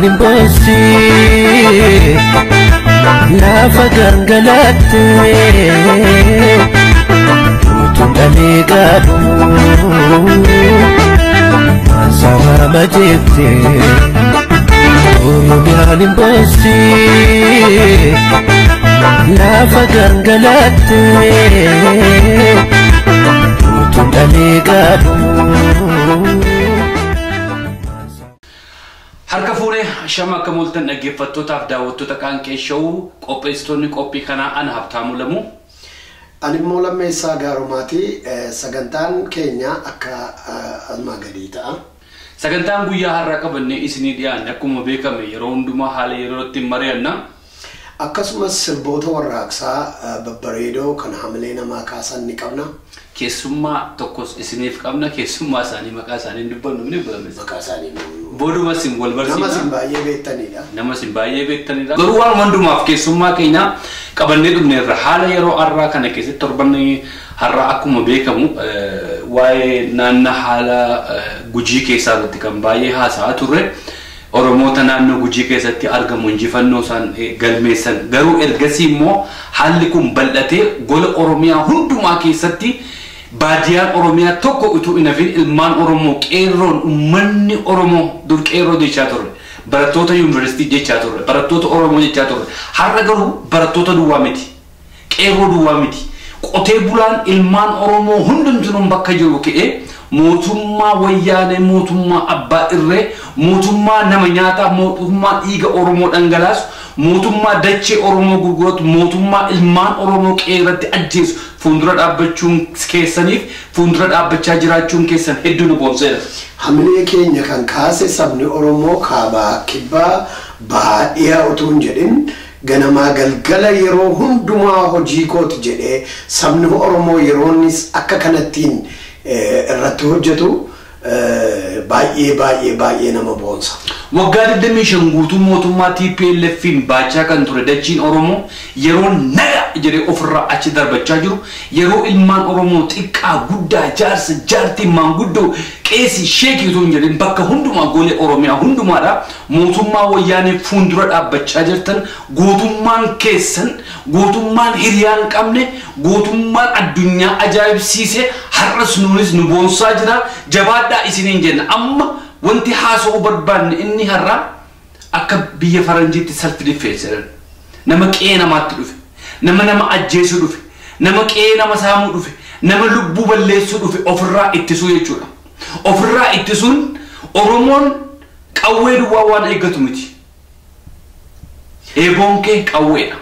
Oromiyaan hin boossi lafa gangalatte utuun dhalee qabu maasawama jette. Oromiyaan hin boossi lafa gangalatte utuun dhalee qabu. Harka fuunee shama akka mooltan dhaggeeffattootaaf daawwattoota Qaanqee Show qopheessitoonni qophii kanaa ana Habtaamuu Lamuu. Ani immoo Lammeessaa Gaarumaati. Sagantaan keenya akka armaan gadii ta'a. Sagantaan guyyaa har'aa qabannee isinii dhiyaanne akkuma beekame yeroo hundumaa haala yeroo ittiin mari'anna. Akkasumas sirboota warraaqsaa babbareedoo kan hamilee namaa kaasan ni qabna. Keessummaa tokkos isiniif qabna. Keessummaa isaanii maqaa isaanii hin dubbannu ni barame. Maqaa isaanii Booduma isin wal barsiifna. Nama isin baay'ee beektanidha. Nama isin baay'ee beektanidha. Garuu waan hundumaaf keessummaa keenya qabannee dhufneerra. Haala yeroo har'aa kana keessatti torban har'aa akkuma beekamu waa'ee naannoo haala Gujii keessaa irratti kan baay'ee haasa'aa turre. Oromoota naannoo Gujii keessatti argamu injifannoo isaan galmeessan. Garuu ergasii immoo haalli kun bal'atee gola Oromiyaa hundumaa keessatti baadiyyaan Oromiyaa tokko utuu hin hafin ilmaan Oromoo qeerroon uummanni Oromoo dur qeerroo jechaa turre. Barattoota yuunivarsiitii jechaa turre. Barattoota Oromoo jechaa turre. Har'a garuu barattoota duwwaa miti. Qeerroo duwwaa miti. Qotee bulaan ilmaan Oromoo hundumtuun bakka jiru ka'ee mootummaa wayyaanee, mootummaa abbaa irree, mootummaa nama nyaataa, mootummaa dhiiga Oromoo dhangalaasu, mootummaa dachee Oromoo gurguratu, mootummaa ilmaan Oromoo qeerratti ajjeesu fuuldura dhaabbachuun keessaniif fuuldura dhaabbachaa jiraachuun keessan hedduu nu boonseera. Hamilee keenya kan kaase sabni Oromoo kaabaa kibbaa bahaa dhiyaa utuu hin jedhin ganamaa galgala yeroo hundumaa hojii kooti jedhee sabni Oromoo yeroonis akka kanattiin irratti hojjetu baay'ee baay'ee baay'ee nama boonsa. Waggaa 25 guutuu mootummaa TPLF'n baachaa kan ture dachiin Oromoo yeroo naga jedhee ofirraa achi darbachaa jiru, yeroo ilmaan Oromoo xiqqaa guddaa jaarsa jaartii maanguddoo qeesii sheekii utuu hin jedhin bakka hundumaa golee Oromiyaa hundumaadha mootummaa wayyaanee fuuldura dhaabbachaa jirtan gootummaan keessan gootummaan hiriyaa hin qabne gootummaan addunyaa ajaa'ibsiise har'as nuunis nu boonsaa jira. Jabaadhaa isiniin jenna. Amma wanti haasa'uu barbaanne inni har'a akka biyya faranjiitti self defense jedhan. Nama qe'ee namaatti dhufe, nama nama ajjeesuu dhufe, nama qe'ee nama saamuu dhufe, nama lubbuu balleessuu dhufe ofirraa ittisuu jechuudha. Ofirraa ittisuun Oromoon qawwee duwwaa waan eeggatu miti. Eeboon kee qawweedha.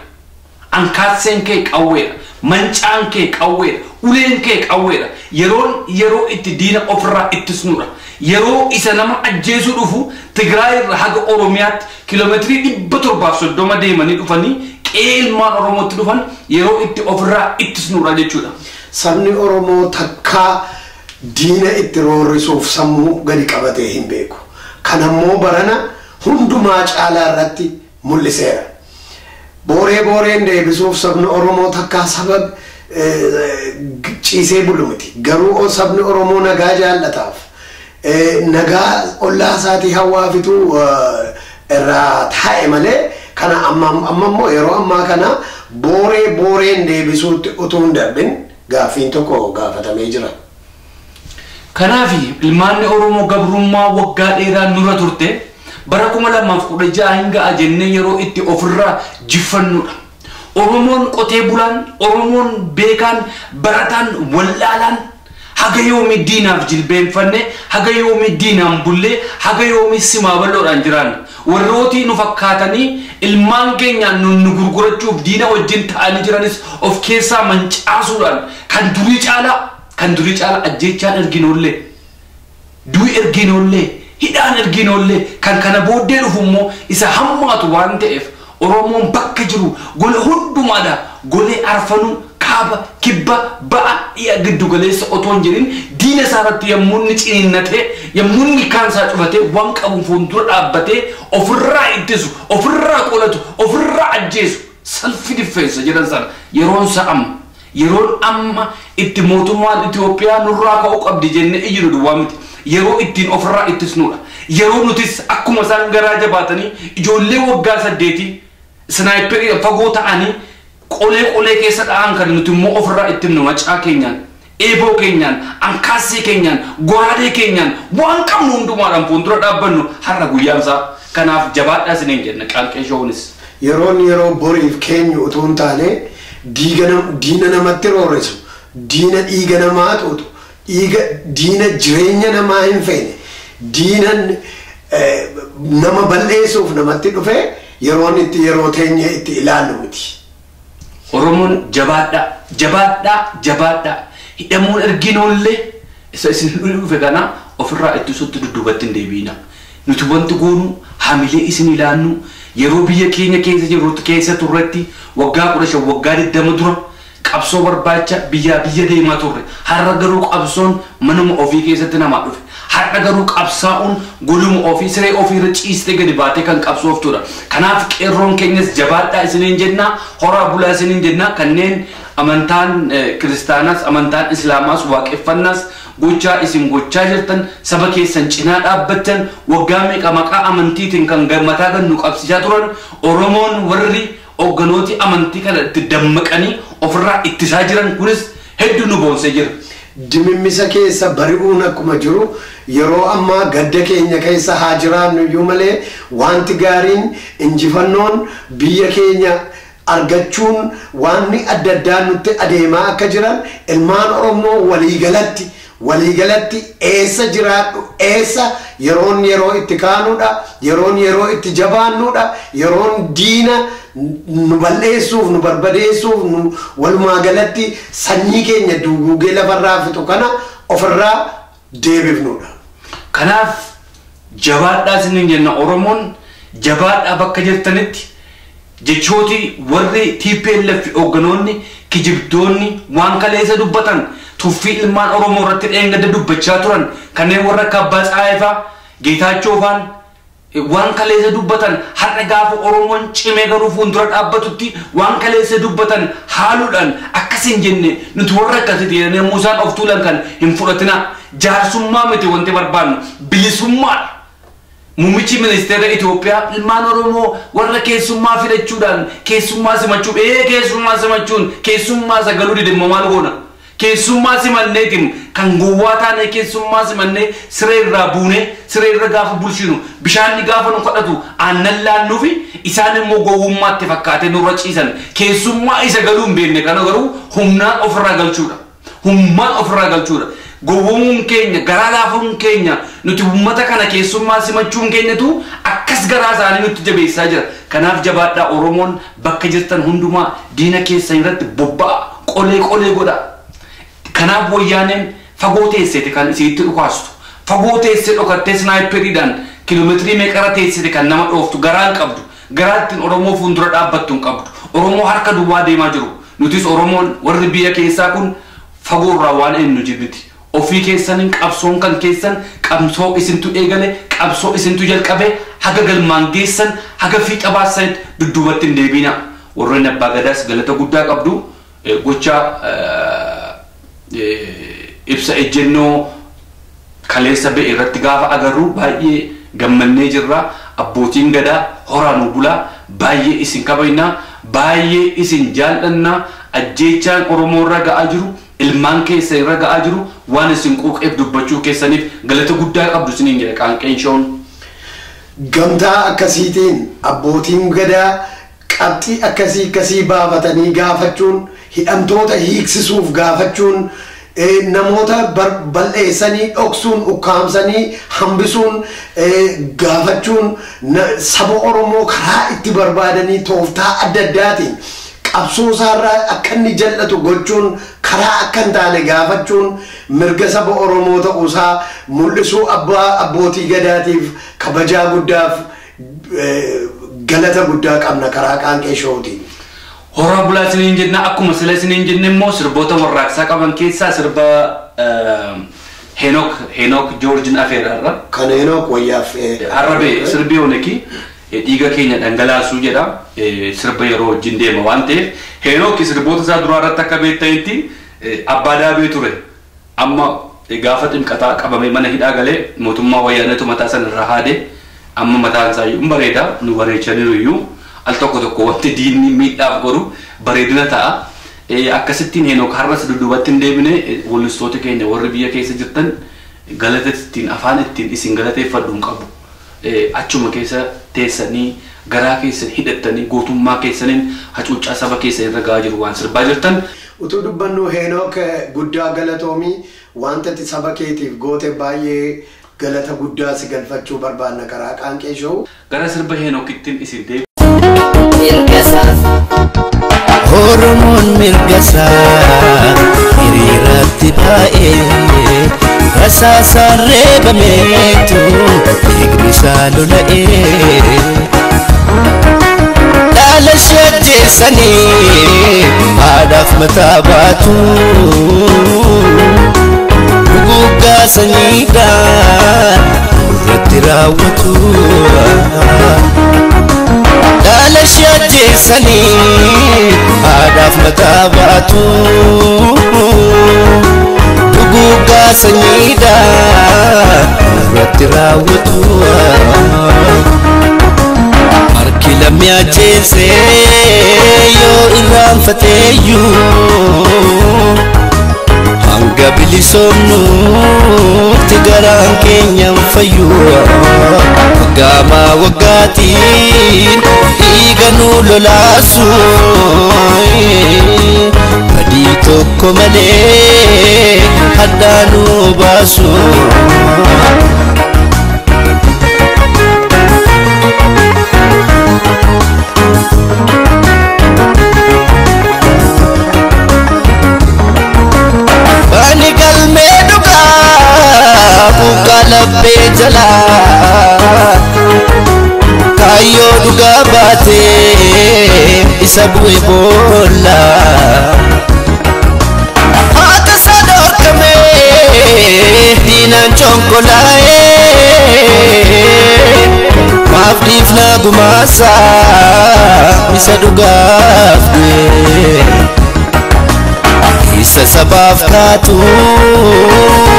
Ankaatseen kee qawweedha. Mancaan kee qawweedha. Uleen kee qawweedha. Yeroon yeroo itti diina ofirraa ittisnudha. Yeroo isa nama ajjeesuu dhufu Tigraay irraa haga Oromiyaatti kiiloomeetirii 730 deemanii dhufanii qe'ee ilmaan Oromootti dhufan yeroo itti ofirraa ittisnudha jechuudha. Sabni Oromoo takkaa diina itti roorrisuuf sammuu gadi qabatee hin beeku. Kanammoo barana hundumaa caalaa irratti mul'iseera. Booree booreen deebisuuf sabni Oromoo takkaa saba ciisee bulu miti. Garuu sabni Oromoo nagaa jaallataaf nagaa ollaa isaatii hawaafitu irraa taa'e malee kana amma immoo yeroo ammaa kana booree booreen deebisuutti utuu hin darbin gaaffiin tokko gaafatamee jira. Kanaaf ilmaanni Oromoo gabrummaa waggaa dheeraa nurra turte bara 2016 hin ga'a jennee yeroo itti ofirraa jiffannudha. Oromoon qotee bulaan, Oromoon beekaan, barataan, wallaalaan haga yoomii diinaaf jilbeenfanne, haga yoomii diinaan bullee, haga yoomii simaa bal'oodhaan jiraanna. Warrooti nu fakkaatanii ilmaan keenyaan nu gurgurachuuf diina wajjin ta'anii jiranis of keessaa mancaasuudhaan kan durii caalaa ajjeechaan erginoollee, du'i erginoollee, hidhaan erginoollee kan kana booddee dhufu immoo isa hammaatu waan ta'eef Oromoon bakka jiru gola hundumaadha golee arfanuu kaaba kibba ba'a dhi'a giddu galeessa otoo hin jedhin diina isaa irratti yommuu inni ciniinnatee yommuu inni ilkaan isaa cufatee waan qabu fuuldura dhaabbatee ofirraa ittisu ofirraa qolatu ofirraa ajjeesu self defense jedhan sana yeroon isaa amma. Yeroon amma itti mootummaan Itoophiyaa nurraa ka'uu qabdi jennee iyyiru duwwaa miti. Yeroo ittiin ofirraa ittisnudha. Yeroo nutis akkuma isaan garaa jabaatanii ijoollee waggaa 8 snaayiperii fagoo ta'anii qolee qolee keessa dha'an kan nuti immoo ofirraa ittifnu macaa keenyaan, eeboo keenyaan, ankaasii keenyaan, goraadee keenyaan waan qabnu hundumaadhaan fuuldura dhaabbannu har'a guyyaan isaa. Kanaaf jabaadhaa isiniin jenna Qaanqee Showunis. Yeroon yeroo boriif keenyu utuu hin taane diina namatti roorrisu, diina dhiiga namaa tuutu, diina jireenya namaa hin feene, diina nama balleessuuf namatti dhufe yeroon itti yeroo teenye itti ilaallu miti. Oromoon jabaadhaa, jabaadhaa, jabaadhaa. Hidhamuun erginoollee isa isin dhufe kana ofirraa ittisuutti dudduubatti hin deebiina. Nuti wanti goonu hamilee isin ilaannu yeroo biyya keenya keessa jirrutti keessa turretti waggaa 15 waggaa 20 dura qabsoo barbaacha biyyaa biyya deemaa turre. Har'a garuu qabsoon manuma ofii keessatti namaa dhufe. Har'a garuu qabsaa'uun goluma ofii siree ofii irra ciistee gadi baatee kan qabsooftudha. Kanaaf qeerroon keenyas jabaadhaa isiniin jennaa, horaa bulaa isiniin jennaa. Kanneen amantaan kiristaanaas, amantaan islaamaas, waaqeffannaas gochaa isin gochaa jirtan saba keessan cinaa dhaabbattan waggaa meeqa maqaa amantiitiin kan mataa gannu qabsiisaa turan Oromoon warri hoogganooti amantii kana itti dammaqanii ofirraa ittisaa jiran kunis hedduu nu boonsee jira. Dimimmisa keessa bari'uun akkuma jiru yeroo ammaa gadda keenya keessa haa jiraannu iyyuu malee wanti gaariin injifannoon biyya keenya argachuun waanni adda addaa nutti adeemaa akka jiran ilmaan Oromoo waliigalatti eessa jiraadhu eessa yeroon yeroo itti kaanuudha, yeroon yeroo itti jabaannuudha, yeroon diina nu balleessuuf nu barbadeessuuf nu walumaa galatti sanyii keenya duguugee lafarraa fixu kana ofirraa deebifnuudha. Kanaaf jabaadhaa isiniin jenna Oromoon jabaadhaa bakka jirtanitti jechooti warri TPLF hoogganoonni kijibdoonni waan kaleessa dubbatan tuffii ilmaan Oromoo irratti dheengadda dubbachaa turan kanneen warra akka Abbaa Tsaayifaa, Geetaachoo faan waan kaleessa dubbatan har'a gaafa Oromoon cimee garuu fuuldura dhaabbatutti waan kaleessa dubbatan haaluudhaan akkas hin jenne nuti warra akkasitti jedhanii yommuu isaan of tuulan kan hin fudhatinaa. Jaarsummaa miti wanti barbaannu bilisummaadha. Muummichi ministeera Itoophiyaa ilmaan Oromoo warra keessummaa fidachuudhaan keessummaa simachuun keessummaa simachuun keessummaa sagaluu didimmoo maal goona? Keessummaa simanneetiin kan gowwaa taane keessummaa simannee siree irraa buunee siree irra gaafa bulchinu bishaanni gaafa nu kadhatu aannan laannuufi isaan immoo gowwummaatti fakkaatee nurra ciisan keessummaa isa galuu hin beekne kana garuu humnaan ofirraa galchuudha. Humnaan ofirraa galchuudha. Gowwoomuun keenya garaa laafuun keenya nuti uummata kana keessummaa simachuun keenyatu akkas garaa isaanii nutti jabeessaa jira. Kanaaf jabaadhaa Oromoon bakka jirtan hundumaa diina keessan irratti bobba'a qolee qolee godha. Kanaaf wayyaaneen fagoo teessete kan isiitti dhukaastu. Fagoo teessee dhokattee snaayiperiidhaan kiiloomeetirii meeqarra teessete kan nama dhooftu garaa hin qabdu. Garaa ittiin Oromoo fuuldura dhaabbattu hin qabdu. Oromoo harka duwwaa deemaa jiru. Nutis Oromoon warri biyya keessaa kun fagoo irraa waan eenyu jibbiti. Ofii keessaniin qabsoon kan keessan qabsoo isintu eegale qabsoo isintu jalqabe haga galmaan geessan haga fiixa baasanitti dudduubatti hin deebiina. Warreen abbaa gadaas galata guddaa qabdu gocha ibsa ejjennoo kaleessa ba'e irratti gaafa agarru baay'ee gammannee jirra. Abbootiin gadaa horaa nu bulaa baay'ee isin kabajna baay'ee isin jaallanna. Ajjeechaan Oromoo irra ga'aa jiru ilmaan keessa irra ga'aa jiru waan isin quuqeef dubbachuu keessaniif galata guddaa qabdu isiniin jedha Qaanqeen Showun. Gamtaa akkasiitiin abbootiin gadaa qabxii akkasii akkasii baafatanii gaafachuun hidhamtoota hiiksisuuf gaafachuun namoota bal'eessanii dhoksuun ukkaamsanii hambisuun gaafachuun saba Oromoo karaa itti barbaadanii tooftaa adda addaatiin qabsoo isaarraa akka inni jal'atu gochuun karaa akka hin taane gaafachuun mirga saba Oromoo ta'uusaa mul'isuu abbootii gadaatiif kabajaa guddaaf galata guddaa qabna karaa Qaanqee Showutiin. Horaa bulaa isiniin jenna akkuma sila isiniin jenne immoo sirboota warraaqsaa qaban keessaa sirba Henook Joorjin Afeerarra. Kan Henook wayyaaf. Har'a ba'e sirbi Hooneki dhiiga keenya dhangalaasuu jedha sirba yeroo wajjin deema waan ta'eef Henook sirboota isaa duraa irratti akka beektanitti abbaa daabee ture amma Gaafa ximqataa qabamee mana hidhaa galee mootummaa wayyaanetu mataa sana irraa haade amma mataan isaa iyyuu bareeda nu bareechaniiru iyyuu al tokko tokko wanti diinni miidhaaf godhu bareedina ta'a. Akkasittiin Henook har'as dudduubatti hin deebine weellistoota keenya warri biyya keessa jirtan galata ittiin afaan ittiin isin galateeffadhu hin qabu. Achuma keessa teessanii garaa keessan hidhattanii gootummaa keessaniin hacuuccaa saba keessa irra gahaa jiru waan sirbaa jirtan. Utuu dubbannu Henook guddaa galatoomii wanta ati saba keetiif goote baay'ee galata guddaa si galfachuu barbaanna karaa Qaanqee Show. Gara sirba Henookittiin isin deebi. Oromoon mirga isaa hiriiratti baa'ee rasaasaan reebameetu dhiigni isaa lola'ee. Dhaala ishee ajjeesanii haadhaaf mataa baatu duguuggaa sanyiidhaan irratti raawwatu. Dhaala ishee ajjeesanii haadhaaf mataa baatu duguuggaa sanyiidhaan irratti raawwatu. Harki lammi ajjeesee yoo irraanfateeyyuu hanga bilisoomnutti garaan keenya hin fayyu. Waggaamaa waggaatiin dhiiga nu lolaasu badii tokko malee haddaa nu baasu. Ani galmee dhugaa kuukaa laphee jalaa kaayyoo dhugaa baatee isa bu'e boolla. Haata isaa dhorkamee diinaan conkolaa'ee maaf dhiifnaa gumaasaa isa dhugaaf du'e. Isa sabaaf kaatu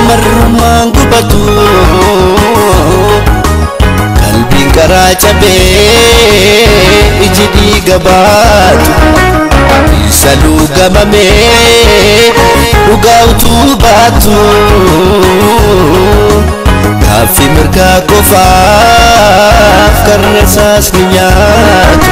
marrumaan gubatu qalbiin karaa cabee iji dhiiga baatu isa luugamamee dhugaa utuu baatu gaaffii mirgaa qofaaf karra isaas ni nyaatu.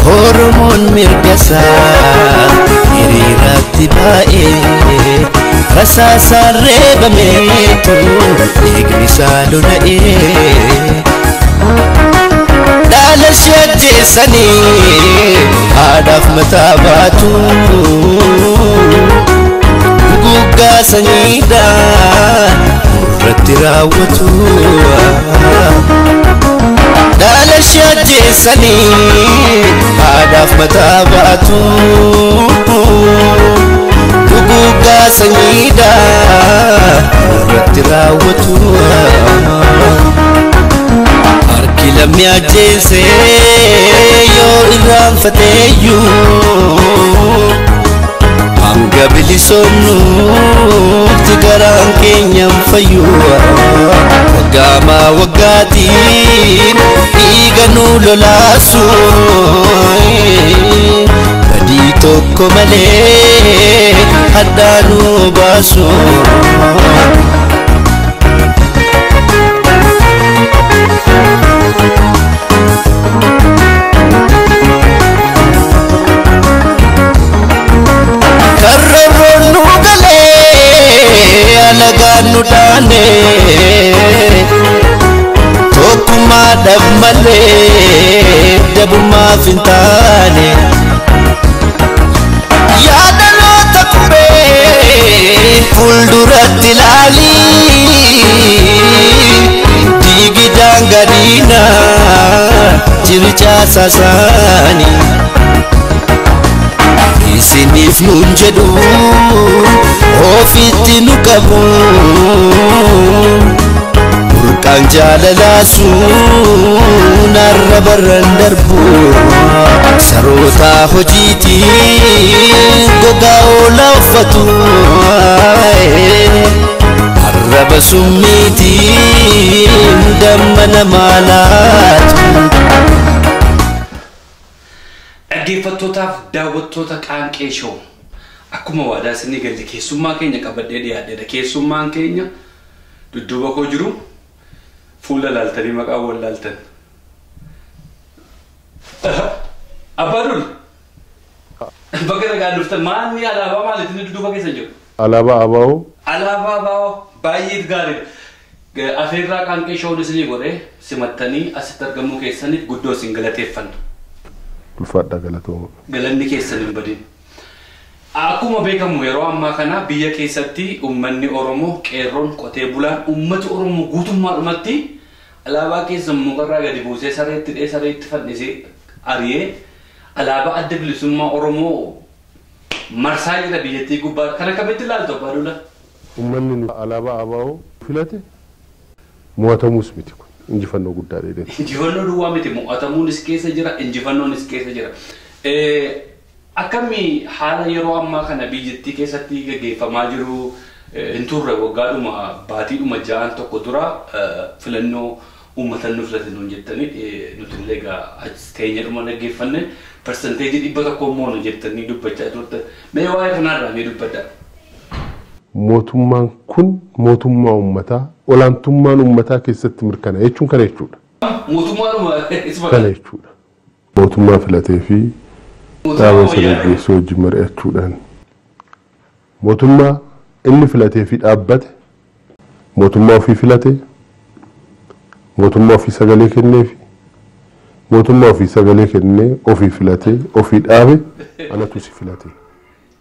Oromoon mirga isaa hiriiratti baa'ee rasaasaan reebameetu dhiigni isaa lola'ee. Dhaala ishee ajjeesanii haadhaaf mataa baatu duguuggaa sanyiidhaan irratti raawwatu. Dhaala ishee ajjeesanii haadhaaf mataa baatu duguuggaa sanyiidhaan irratti raawwatu. Harki lammi ajjeesee yoo irraanfateeyyuu hanga bilisoomnutti garaan keenya hin fayyu. Waggaamaa waggaatiin dhiiga nu lolaasu badii tokko malee haddaa nu baasu. Karroorroon nu galee alagaan nu dhaane tokkummaadhaaf malee dabummaaf hin taane. Yaadaloota qubee fuulduratti ilaali diigi daangaa diinaa jirichaa saasaanii. Isiniif nuun jedhu ofitti nu qabu. Maqaan jaalalaa sun arraba irraan darbu saroota hojiitiin gogaa oolaa uffatu arraba summiitiin damma namaa laatu. Dhaggeeffattootaaf daawwattoota Qaanqee Show akkuma waadaa isinii galle keessummaa keenya qabadhee dhiyaadheedha. Keessummaan keenya dudduuba koo jiru fuula laaltanii maqaa wal laaltan. Abbaa Duula bakka nagaan dhuftan maalni alaabaa maaliitiin dudduuba keessa jiru? Alaabaa ABO. Alaabaa ABO baay'ee gaariidha. Afeerraa Qaanqee Show'n isinii godhee simattanii asitti argamuu keessaniif guddoo isin galateeffanna. Ulfaadhaa galatooma. Galanni keessan hin badin. Akkuma beekamu yeroo ammaa kana biyya keessatti uummanni Oromoo qeerroon qotee bulaan uummati Oromoo guutummaadhumatti alaabaa keessan mukarraa gadi buusee sareetti hidhee sareetti fannisee ari'ee alaabaa adda bilisummaa Oromoo marsaa jira biyyattii gubbaa. Kana akkamitti ilaaltu Abbaa Duula? Uummanni alaabaa ABO filate mo'atamuus miti kun injifannoo guddaa dheedheeti. Injifannoo duwwaa miti mo'atamuunis keessa jira injifannoonis keessa jira. Akkamii haala yeroo ammaa kana biyyattii keessatti gaggeeffamaa jiru hin turre waggaadhuma baatiidhuma ja'an tokko dura filannoo uummata nu filate nuun jettanii nuti illee egaa achi teenyadhuma dhaggeeffanne persenteejii 100 immoo nu jettanii dubbachaa turtan. Mee waa'ee kanarraa mee dubbadhaa? Mootummaan kun mootummaa uummataa olaantummaan uummataa keessatti mirkana jechuun kana jechuudha. Mootummaadhuma isuma kana jechuudha. Mootummaa filatee fi dhaaba isa gaggeessuu wajjin mari'achuudhaan mootummaa inni filatee fi dhaabbate mootummaa ofii filate mootummaa ofii sagalee kennee fi mootummaa ofii sagalee kennee ofii filatee ofii dhaabe anatu si filate.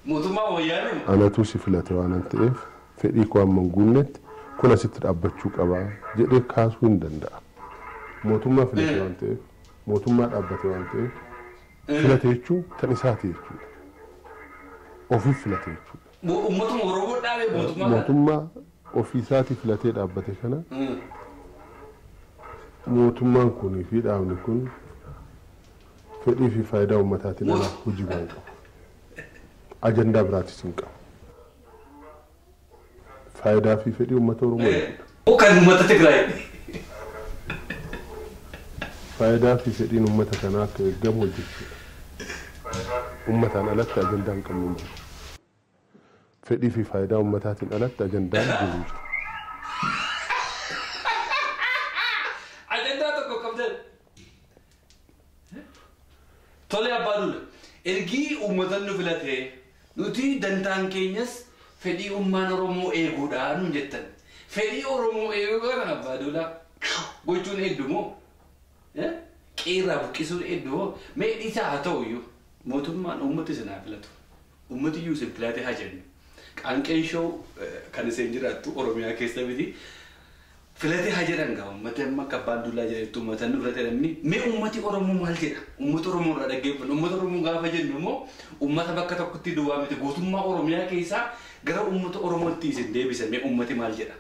Mootummaa wayyaanee Anatu si filate waan ta'eef fedhii koo amma hin guunnetti kun asitti dhaabbachuu qaba jedhee kaasuu hin danda'a. Mootummaa filate waan ta'eef mootummaa dhaabbate waan ta'eef filate jechuun kan isaati jechuudha. Ofii filate jechuudha. Uummatuma Oromoo dhaabe mootummaa kana. Mootummaa ofii isaatii filatee dhaabbate kana mootummaan kunii fi dhaabni kun fedhii fi faayidaa uummataatiin ala hojii waan qabu. Ajandaa biraatis hin qabu. Faayidaa fi fedhii uummata Oromoo jechuudha. Kan uummata Tigraay. Faayidaa fi fedhiin uummata kanaa akka eegamu hojjechuudha. Uummataan alatti ajandaa hin qabnu hin jiru. Fedhii fi faayidaa uummataatiin alatti ajandaan jiru hin jiru. Ajandaa tokko qabdan. Tole Abbaa Duula ergii uummata nu filate nuti dantaan keenyas fedhii uummaan Oromoo eeguudha nuun jettan. Fedhii Oromoo eeguu kana Abbaa Duula gochuun hedduu moo? Qeerraa buqqisuun hedduu moo? Mee dhiisaa haa ta'u iyyuu mootummaan uummati isin haa filatu. Uummati iyyuu isin filate haa jennu. Qaanqeen Show kan isin jiraattu Oromiyaa keessa miti. Filate haa jedhan gaa uummati amma akka Abbaan Duulaa jedhetti uummata nu filate namni. Mee uummati Oromoo maal jedha? Uummata Oromoo irraa dhaggeeffannu. Uummata Oromoo gaafa jennu immoo uummata bakka tokkotti duwwaa miti guutummaa Oromiyaa keessaa gara uummata Oromootti isin deebisa. Mee uummati maal jedha?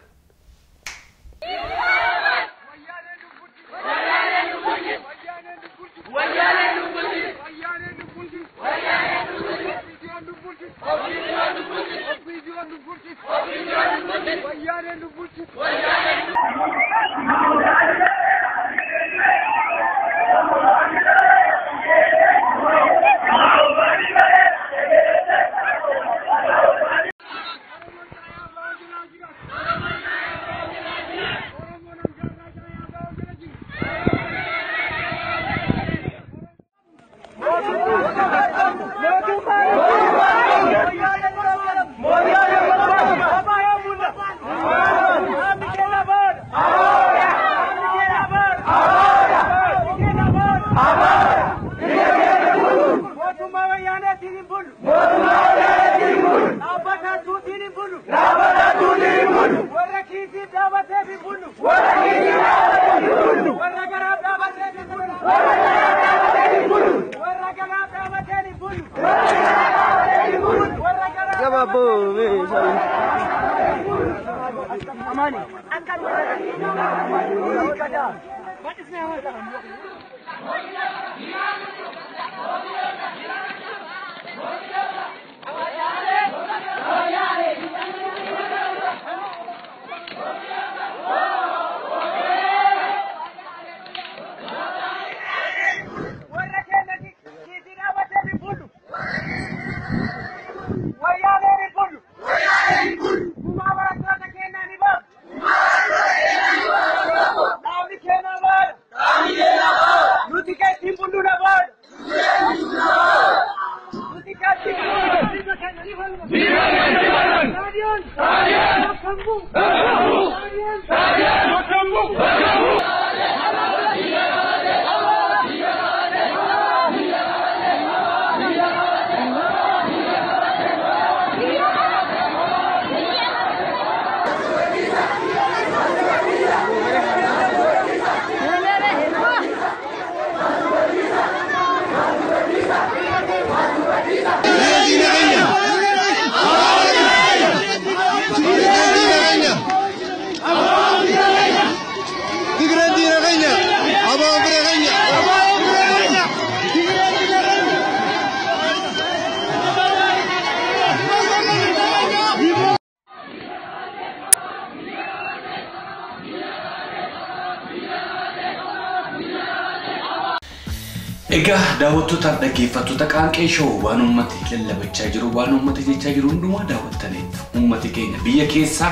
Egaa daawwattootaaf dhaggeeffattoota Qaanqee Show waan uummati lallabachaa jiru waan uummati jechaa jiru hundumaa daawwattaniitu. Uummati keenya biyya keessaa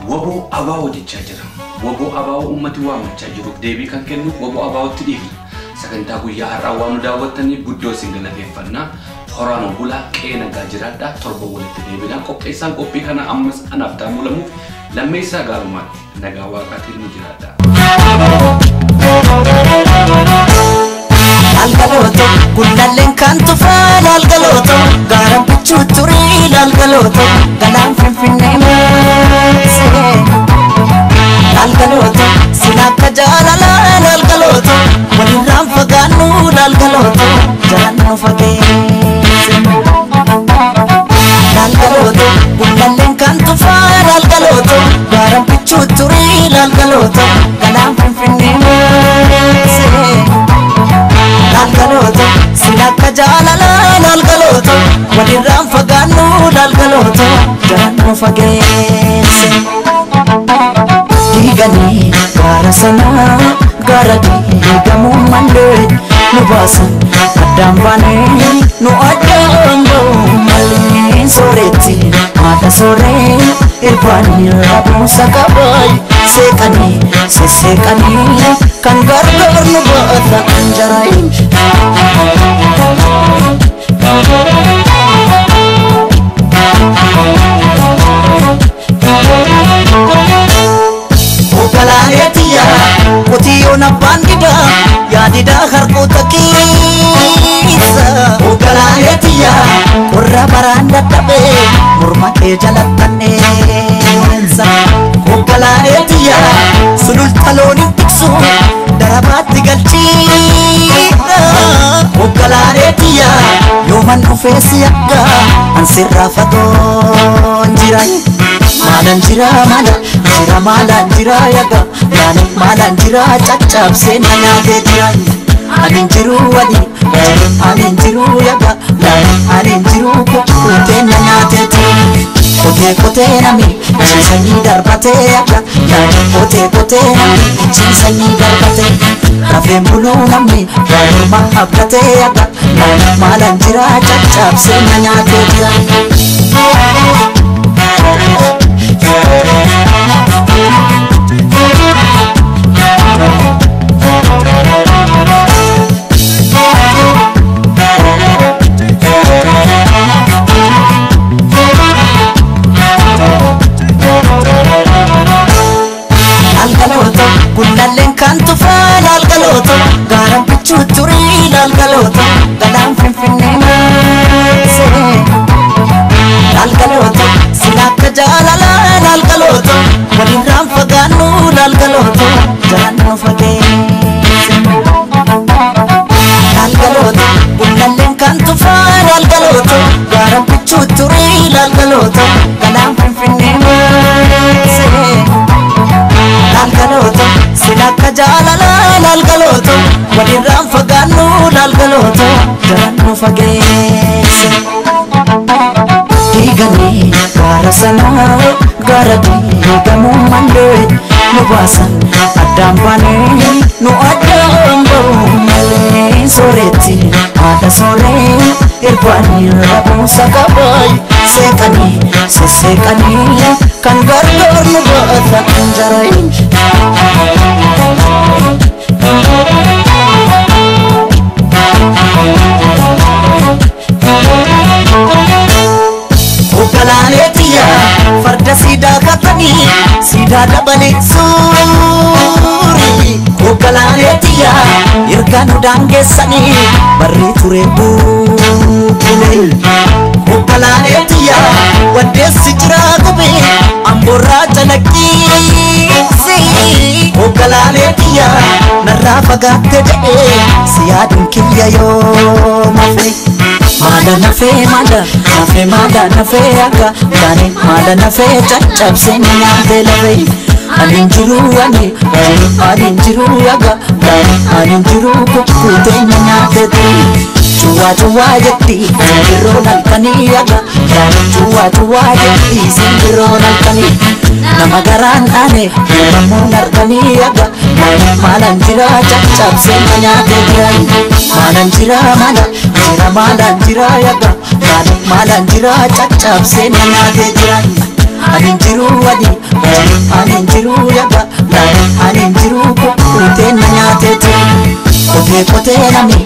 waboo abaa'oo jechaa jira. Waboo abaa'oo uummati waamachaa jiruuf deebii kan kennu waboo abaa'ootti dhiifna. Sagantaa guyyaa har'aa waan nu daawwattaniif guddoo isin galateeffannaa. Horaan bulaa qe'ee nagaa jiraadhaa torba walitti deebinaa qopheessaan qophii kana ammas anaaf taamulamuuf lammeessaa gaarumaatti nagaa waaqaatiin nu jiraadhaa. Lalgaloto, gundalleen kan tufaa lalgaloto, gaaraan bichuu turii lalgaloto, galaan finfinnee maasee. Lalgaloto, sin akka jaalalaa lalgaloto, walirraan fagaannu lalgaloto, jalaan nu fageesse. Lalgaloto, gundalleen kan tufaa lalgaloto, gaaraan bichuu turii lalgaloto, galaan finfinnee maasee. Lalgaloto, sin akka jaalalaa lalgaloto, walirraan fagaannu lalgaloto, jalaan nu fageesse. Diiganii gaara sanaa gaara diigamuu malee nu baasan addaan baanee nu addaan ba'uu malee sooretti haadha sooree irbaanii rabuusa qabaay seeqanii sesseeqanii kan gargaar nu baata anjaraay. Ogalaayetiya qotiyyoon abbaan didaa yaadidaa harkoota keessa. Ogalaayetiya qorra baraan dadhabee morma kee jalattanneessa. Ogalaayetiya sululta loon hin tiksu darabaatti galchiidha. Ogalaayetiya yooman dhufee si akka an sirraa fagoon jira. Maalaan jira maala jira maalaan jira yaga yaani maalaan jira caccabsee na nyaatee jira. Ani jiru wali ani jiru yaga yaani ani jiru kukkutee na nyaatee jira. Kotee kotee nami ciisanii darbatee yaga yaani kotee kotee nami ciisanii darbatee rafeen buluu namni waanuma abdatee yaga yaani maalaan jira caccabsee na nyaatee jira. Lalgaloto, gundalleen kan tufaa lalgaloto, gaaraan bichuu turii lalgaloto, galaan finfinnee maasee. Lalgaloto, sin akka jaalalaa lalgaloto, walirraan fagaannu lalgaloto, jalaan nu fageesse. Lalgaloto, gundalleen kan tufaa lalgaloto, gaaraan bichuu turii lalgaloto, galaan finfinnee maasee. Naannoo laalgaloota daran nu fageesse. Diiganii gaara sanaa gaara diigamuu malee nu baasan addaan baanee nu addaan ba'uu malee. Sooretti haadha sooree irbaanii rabuusa qabaay seeqanii sesseeqanii kan gargaar nu baata jaraayin. Ogalaaleetiya farda siidaa katanii siidaa dabalee suuri. Ogalaaleetiya erga nu daangeessanii barri ture bubbule. Ogalaaleetiya waddeessi jira gubee amboorraa calaqqiisi. Ogalaaleetiya narraa fagaatte jedhee si yaaduun kiyya yoo mafe. Maada nafee maada nafee maada nafee akka taane maada nafee caccabsee nyaatee lafee. Ani hin jiru ani ani hin jiru akka taane ani hin jiru kukkutee nyaatee ture. Cuwaa cuwaa jetti simbirroon halkanii akka taane cuwaa cuwaa jetti simbirroon halkanii. Nama garaan dhaane uumamuun harkanii akka taane maalaan jira caccabsee nyaatee jira. Maalaan jira maala jira maalaan jira yakka taane maalaan jira caccabsee nyaatee jira. Ani hin jiru ani ani hin jiru yakka taane ani hin jiru kukkutee nyaatee jira. Kotee kotee namni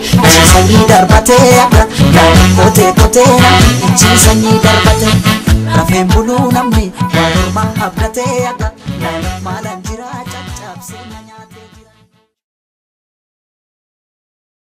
sanyii darbatee akka taane kotee kotee namni sanyii darbatee rafeen buluu namni waan ormaa abdatee akka taane maalaan jira caccabsee nyaatee.